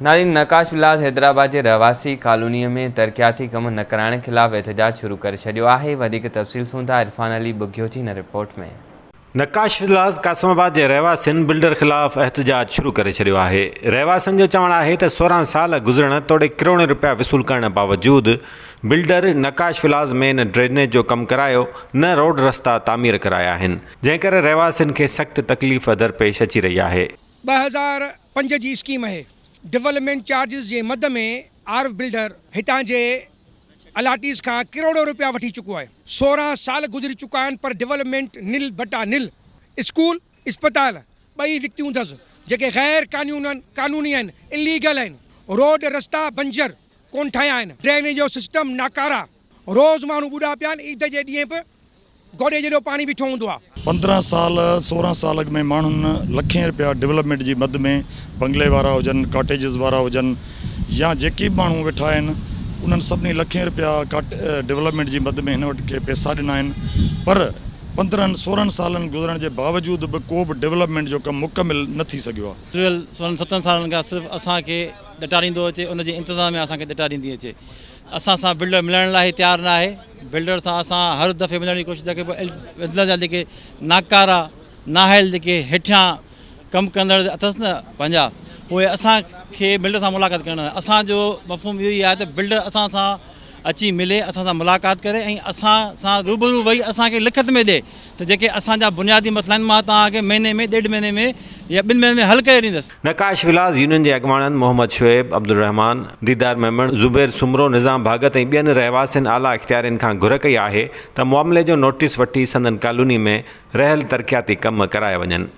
نارين نقاش ولاس حيدرآباد جي رهواسي ڪالونيء ۾ ترقياتي ڪم نه ڪرائڻ خلاف احتجاج شروع ڪري ڇڏيو آهي، وڌيڪ تفصيل سون ٿا عرفان علي ٻگهيو جي هن رپورٽ ۾. نقاش ولاس قاسم آباد جي رهواسين بلڊر خلاف احتجاج شروع ڪري ڇڏيو آهي، رهواسين جو چوڻ آهي ته 16 سال گذرڻ توڙي ڪروڙين رپيا وصول ڪرڻ باوجود بلڊر نقاش ولاس ۾ نه ڊرينيج جو ڪم ڪرايو نه روڊ رستا تعمير ڪرايا آهن، جنهن ڪري رهواسين کي سخت تڪليف درپيش اچي رهي آهي. 2005 جي اسڪيم اهي ڊولپمينٽ چارجز جي مد ۾ عارف بلڊر هتان جي الاٽيز کان ڪروڙين روپيا وٺي چڪو آهي. 16 سال گذري چڪا آهن پر ڊولپمينٽ نل بٽا نل، اسڪول، اسپتال ٻئي وڪتيون اٿس جيڪي غير قانوني آهن، اليگل آهن، روڊ رستا بنجر ڪونه ٺاهيا آهن، ڊرينيج جو سسٽم ناڪاره، روز ماڻهو ٻڏا پيا آهن، عيد جي ڏينهن به گوڏي جيڏو پاڻي بيٺو هوندو آ. 15 سال 16 سال اڳ ۾ ماڻهن لکين رپيا ڊولپمينٽ جي مد ۾ بنگلي وارا هجن ڪاٽيجز وارا هجن يا جيڪي به ماڻهو ويٺا آهن انهن سڀني لکين رپيا ڊولپمينٽ جي مد ۾ هن وٽ کي پئسا ڏنا آهن پر 15 16 سالن گذرڻ جي باوجود به ڪو به ڊولپمينٽ جو ڪم مڪمل نه ٿي سگهيو آهي. گذريل 16 ستن سالن کان صرف اسان کي ڏٽاريندو اچي ان جي انتظاميا اسان کي ڏٽاريندي اچي اسان سان بلڊر ملڻ لاء ئي تيار نه آهي بلڊر سان اسان هر دفعي ملڻ جي ڪوشش ٿا ڪيون پر بلڊر جا جيڪي ناڪارا نااهل جيڪي هيٺيان ڪم ڪندڙ اٿس نه پنهنجا اهي اسان کي بلڊر سان ملاقات ڪرڻ اسان جو مفهوم اهو ئي آهي ته بلڊر اسان سان اچي ملي اسان سان ملاقات ڪري ۽ اسان سان روبرو ويهي اسان کي لکت ۾ ڏي ته جيڪي اسان جا بنيادي مسئلا آهن مان توهان کي مهيني ۾ ڏيڍ مهيني ۾ يا ٻن مهينن ۾ حل ڪري ڏيندس. نقاش ولاز يونين جي اڳواڻن محمد شعيب، عبدالرحمان، ديدار ميمڻ، زبير سومرو، نظام ڀاڳت ۽ ٻين رهواسين اعليٰ اختيارين کان گهر ڪئي آهي ته معاملي جو نوٽيس وٺي سندن ڪالوني ۾ رهيل ترقياتي ڪم ڪرايا وڃن.